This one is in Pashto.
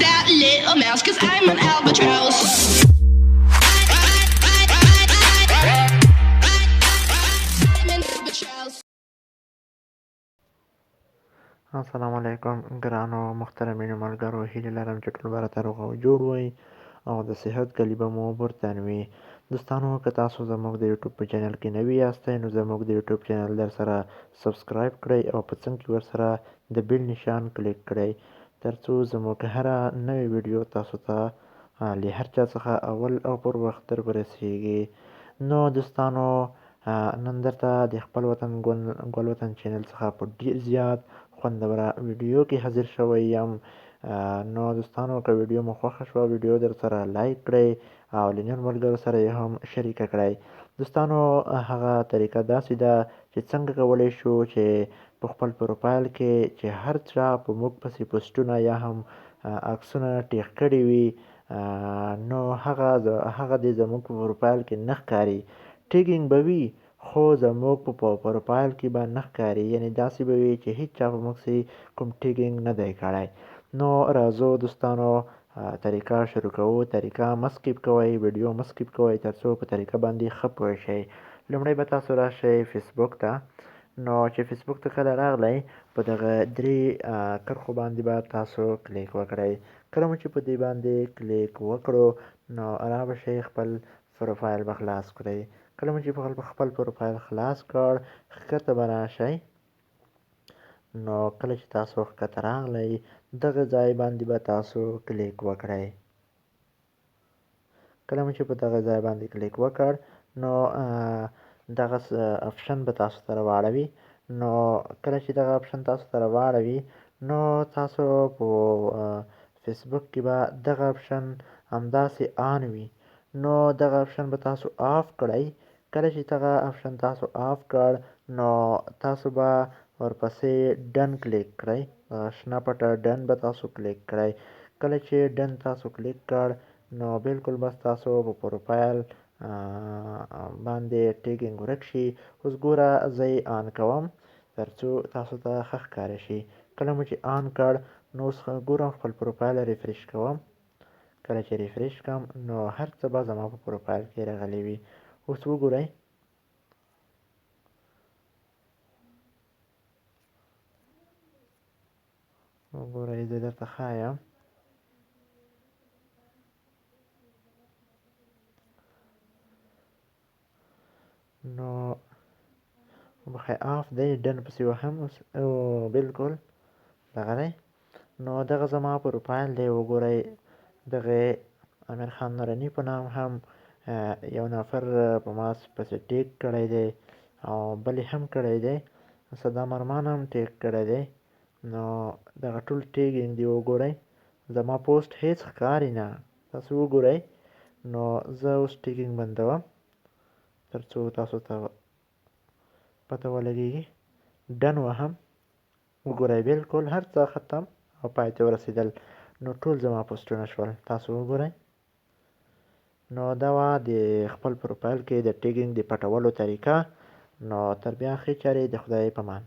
That little mouse, 'cause I'm an albatross. I'm an albatross. السلام علیکم ګرانو محترمینو ملګرو، هیله لرم چې ټول به راته روغ او جوړ وئ او د صحت کلي به مو برتن وي. دوستانو، که تاسو زموږ د یوټیوب په چینل کې نوي یاستئ نو زموږ د یوټیوب چینل در سره سبسکرایب کړئ او په څنګ کې ورسره د بیل نشان کلیک کړئ ترڅو زموږ هره نوې ویډیو تاسو ته له هر چا څخه اول او پر وخت در ورسیږي. نو دوستانو، نن درته د خپل وطن ګل وطن چینل څخه په ډیر زیات خوندوره ویډیو کې حاضر شوی یم. نو دوستانو، که ویډیو مو خوښه شوه ویډیو در سره لایک کړئ او له نورو ملګرو سره یې هم شریکه کړئ. دوستانو، هغه طریقه داسې ده چې څنګه کولی شو چې په خپل پروفایل کې چې هر چا په موږ پسې پوسټونه یا هم عکسونه ټیغ کړي وي نو هغه دې زموږ په پروفایل کې نه ښکاري. ټیګینګ به وي خو زموږ په پروفایل کې به نه ښکاري، یعنې داسې به وي چې هیچا په موږ سي کوم ټیګینګ نه دی کړی. نو راځو دوستانو، طریقه شروع کوو. طریقه مه سکیپ کوئ، ویډیو مه سکیپ کوئ ترڅو په طریقه باندې ښه پوه شئ. لومړی به تاسو راشئ فیسبوک ته. نو چې فیسبوک ته کله راغلی په دغه درې کرښو باندې به تاسو کلیک وکړئ. کله مو چې په دې باندې کلیک وکړو نو را به شئ خپل پروفایل به خلاص کړئ. کله مو چې خپل پروفایل خلاص کړ ښکته به راشئ. نو کله چې تاسو ښکته راغلی دغه ځای باندې به تاسو کلیک وکړئ. کله مو چې په دغه ځای باندې کلیک وکړ نو دغه اپشن به تاسو ته راواړوي. نو کله چې دغه اپشن تاسو ته راواړوي نو تاسو په فیسبوک کې به دغه اپشن همداسې آن وي. نو دغه اپشن به تاسو آف کړئ. کله چې دغه اپشن تاسو آف کړ نو تاسو به ورپسې ډن کلیک کړئ. شنه پټه ډن به تاسو کلیک کړئ. کله چې ډن تاسو کلیک کړ نو بالکل به ستاسو په پروفایل باندې ټیګینګ ورک شي. اوس ګوره زه یې آن کوم ترڅو تاسو ته ښه ښکاره شي. کله مو چې آن کړ نو اوس ګورم خپل پروفایل ریفرش کوم. کله چې ریفرش کړم نو هر څه به زما په پروفایل کې راغلي وي. اوس وګورئ، وګورئ زه درته ښایم. نو وبخښئ آف دی، ډن پسې وهم اوس. او بالکل دغه دی. نو دغه زما پروفایل دی. وګورئ دغه امیر خان نوراني په نام هم یو نفر په ما پسې ټیک کړی دی او بل یې هم کړی دی، صدام ارمان هم ټیک کړی دی. نو دغه ټول ټیګینګ دی. وګورئ زما پوسټ هیڅ ښکاري نه، تاسو وګورئ. نو زه اوس ټیګینګ بندوم ترڅو تاسو ته پته ولګیږي. ډن وهم، وګورئ بالکل هر څه ختم او پای ته ورسېدل. نو ټول زما پوسټونه شول، تاسو وګورئ. نو دا وه د خپل پروفایل کې د ټیګینګ د پټولو طریقه. نو تر بیا ښې چارې، د خدای په مان.